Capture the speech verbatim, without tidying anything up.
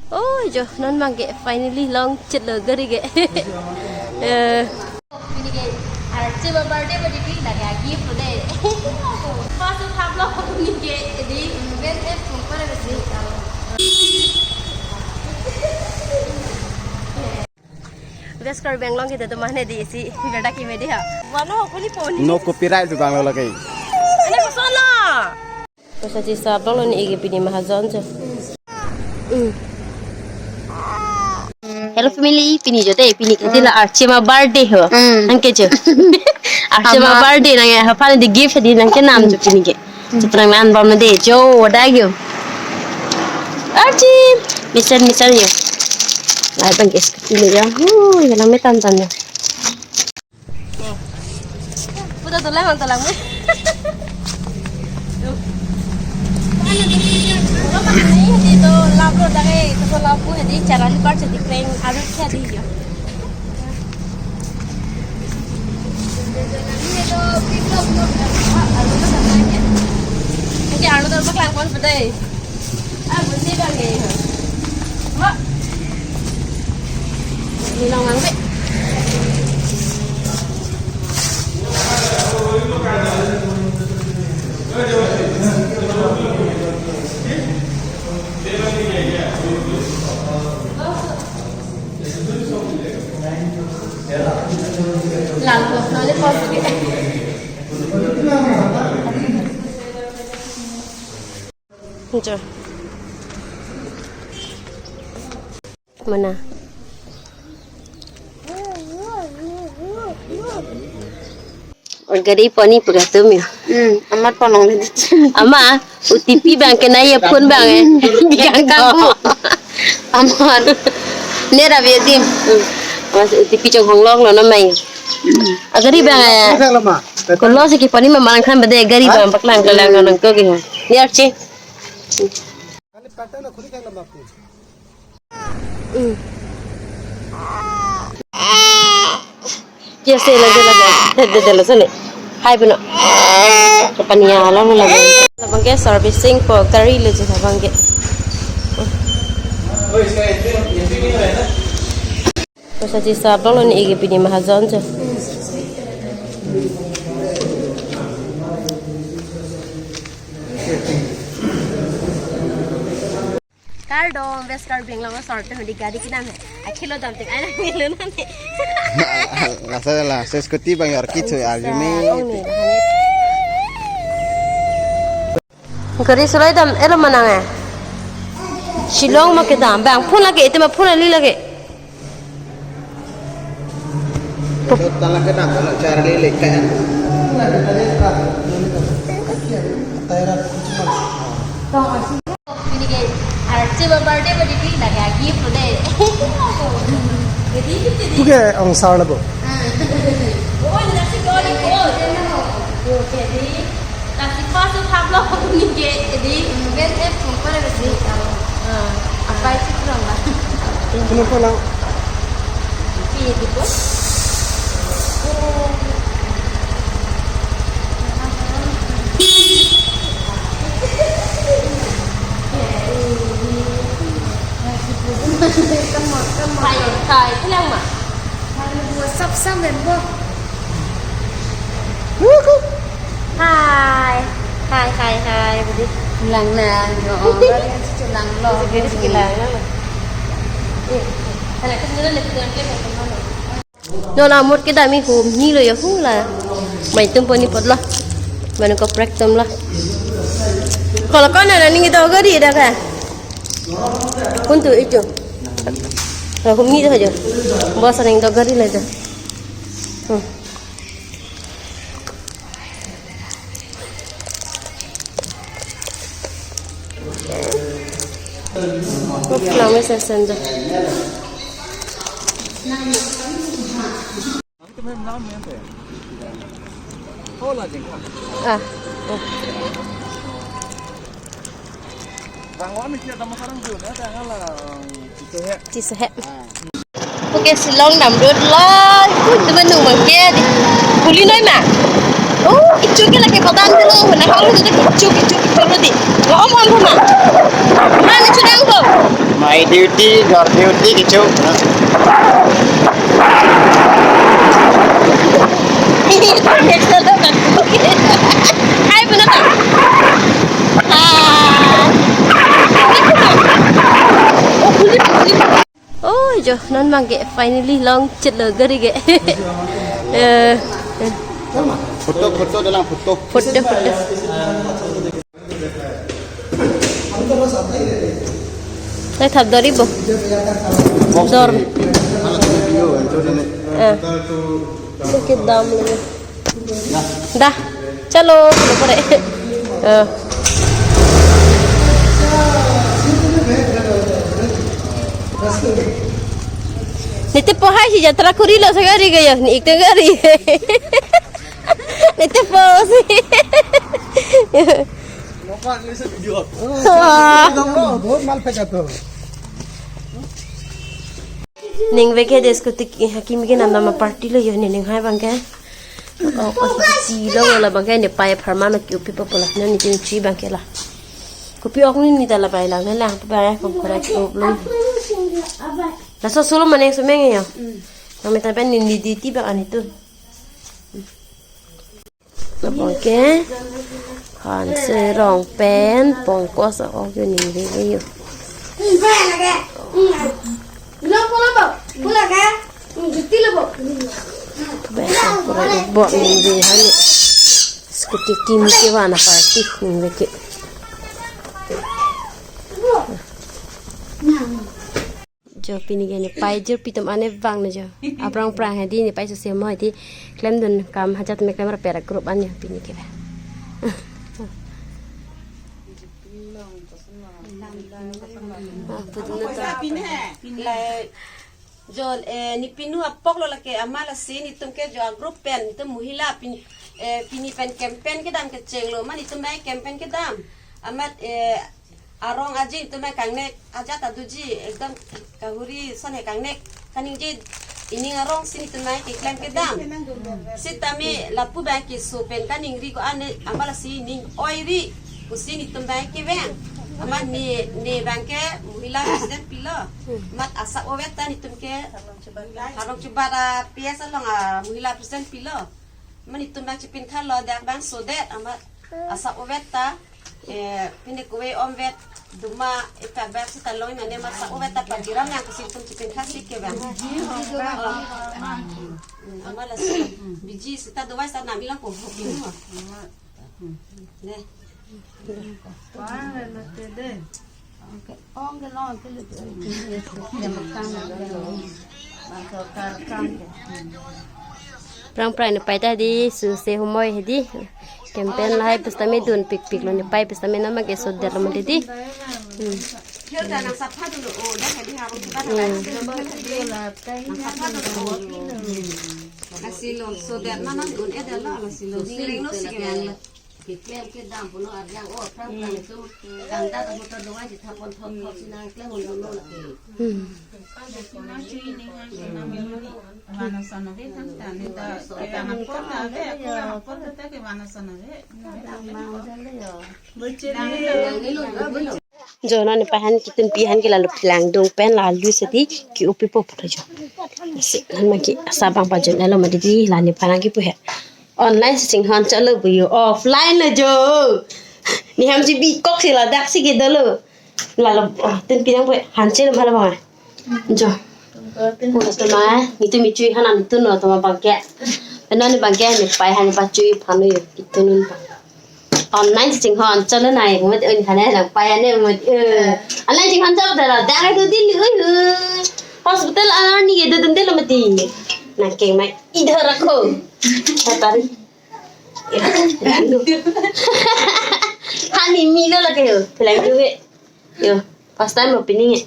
Oh, jo, non abangke finally longchitlo gari ke. Eh. Pini ke Archie abirthday badi pi lake a-gift de. Pas thaplo pini ke di. Ben et pum para besi. West Karbi Anglong kita tuh mana di isi berdak ini dia. Wano aku ni poni. No copyright juga lo lagi. Ini ke sana. Kosa chisa abang lo ni ege pini mahajon jo. Mm. Hello family, pini jo de, pini ke sila Archie ma birthday ho. Mm. Anke jo. Archie ma Ama. Birthday nang ya, aphan di gift di nangkenam jo pini ke. Seperang nan bom de jo, wadah yo. Archie, misan misan yo. Lai bang ke scooty ni ya. Hu, ya lang metan tan ya. Puta tulang ang tulang mo. Tuh. Ano to? Ano ba na yun dito? Labo lagi. Ito sa labo, hindi. Charali part sa di pleng. Arut siya di yun. Ito, pick up, no? Ah, ano na sa kanya? Hindi, ano to? Baklang kon pa day. Ah, busi bang eh. Ma. Nilang ang be. Lal ko, lal ko sige. Jo. Mana? Gari poni pura tum ya. Hmm, amat ponong le. Ama, O T P bang kena ya phone bang eh. Biang kabu. Amat. Nera biadim. Mas O T P chong hong long lo na mai. Agari bang eh. Kalau si kiponi memang kan bade gari bang paklang kelang nang ko gitu. Ni Archie. Yes, lagi lagi. Dede dede lo sele. Hai beno. Kapaniya lo lagi. Labang ke servicing po gari le je labang ke. Kosa chisa abang lo ni ege pini mahajon jo. Kardom, West Karbi Anglong asor te hudi gari kinam he. Akhilo dam te, aina milo nane. Lasa lasa scooty bang yar kicho arju ni. Gari sulai dam elo manang eh. Shillong ma kedam, bang phone lagi, ite ma phone ali lagi. Tala kedam, tala Charlie lekan. Ini ke Archie ba birthday ba didi lagi agi pun deh. Jadi itu jadi. Tu ke ang sar labo. Oh, nasi goreng. Oh, jadi. Nasi pasu tablo ko ni ke, jadi. Ben et pum para besi. Ah, apa itu kurang lah. Kenapa lang? Iya, gitu. Kai, kai, kelang ma. Sap sam ben bo. Hai. Hai, hai, hai. Budi. Lang na, yo. Budi. Lang lo. Budi, budi, lang lo. Eh, kalau kita ni, kita ni, kita ni. Non amut kedam i humni lo ya hu la. Mai tum poni potlo. Mane ko prek tum lo. Kalau kau nana ning do gari dah ka. Kuntu itu. Kalau humni do aja. Bos ning do gari la aja. Hmm. Flowers asan do. Ah, oh. Rangwan ni siya tama sarang dun, ya, tanggal lang. Chiso he. Chiso he. Ah. Oke, Shillong dam road lo. Itu menu mangke di. Puli noi ma. Oh, kichu ke lagi patan tu lo. Nah, kalau itu kichu, kichu, kichu lo di. Om, om, om, ma. Mana chudang ko? My duty, your duty, kecho. Hai, benar tak? Ah. Oh, jo, non abangke finally longchotlo gari ke. Eh, eh. Photo, photo dalam photo. Photo, photo. Nai thap dori bo. Dor. Eh. Oke, dam lagi. Dah. Chalo, chalo pore. Eh. Nete pohai si jatra kurilo sa gari gaya, ni ik ta gari. Nete po si. Ah. बहुत माल फेंका तो। Ning veke de scooty ki, hakimi ke nam nama party lo jo, ne ning hai abangke. Oh, oh, si lo la abangke ne pai pharma no ki upi papola, ne ni kin chi abangke la. Kopi ok ni ni ta la pai lang, ne lang pai pon kora ki up lo. Laso solo mane sumeng jo. Nang meta pen ni ni di ti bang ani tu. Labangke Hanse Rongpen pongkos a-ok jo ning veke jo. Pen pura bo ning ve hani. Scooty kimi kevan a-party ning veke. Jo pini ke ne pai jirpi atum ane vang ne jo. Aphrang phrang hedi ne pai sose mo hedi klemdun kam hajat me klem ra pera group an jo pini ke. Ah, pudun ta. Pini he. Lai, jo, eh, ne pinu apok lo lake amat lasi netum ke jo a-group pen netum mohila pin, eh, pini pen campaign kedam kechenglo, mane netum mai campaign kedam. Amat, eh, arong aji netum mai kangnek ajat aduji ekdom kahuri ason he kangnek kaningje ining arong si netum mai keklem kedam. Sitame lapu abang keso pen kaningri ko-an ne amat lasi ning oiri pusi netum mai kevang. Amat ne, ne abangke mohila president pilo. Amat asap ovet ta netum ke Harong Chubat a-P S along a-mohila president pilo. Amat netum abang chepin khalo dak abang sodet amat asap ovet ta, eh, pine kove omvet duma eka bak sita long mane amat asap ovet ta pagiram yang kesintum chepin khasi kevang. Hmm, amat lasi biji sita dovai sita nam ilang ko. Ne. Phrang phrang ne pai ta di sose humoi hedi. Campaign lahai pusitame dun pikpik lo ne pai pusitame nama ke sodet lo mati di. Hmm. Hmm. Lasi lo sodet mana dun eda lo, lasi lo ning ring lo si kevang lo. Keklem kedam puno arjang o phrang phrang itu kangta ta motor dovai si thapon thop thop si nang klem undo lo lake. Hmm. Jo non ne pai han kitunpi han ke lalo phelang dung pen lalu seti ki upi po pulo jo. Si han ma ke asap abang pajut elo mati di la ne pai han kipu he. Online si chinghon chalo bu jo, offline lo jo. Ne ham si bikok si ladak si ke dolo. Lalo, ah, tunpi nang bu han chelo mala bang. Jo. Ulo tuma, netum me chui han an tun lo tuma abangke. Ena ne abangke ne pai han pachui phano jo, kitunun pa. Online si chinghon chalo nai, mut un khane nang pai ane mut, eh. Online chinghon chalo dala, dang itu dili, eh, eh. Hospital an ni ke dudun dilo mati. Nang keng mai, idhar rakho. Hatari. Hani milo lake jo, phelang dung ke. Jo, first time lo pini ke.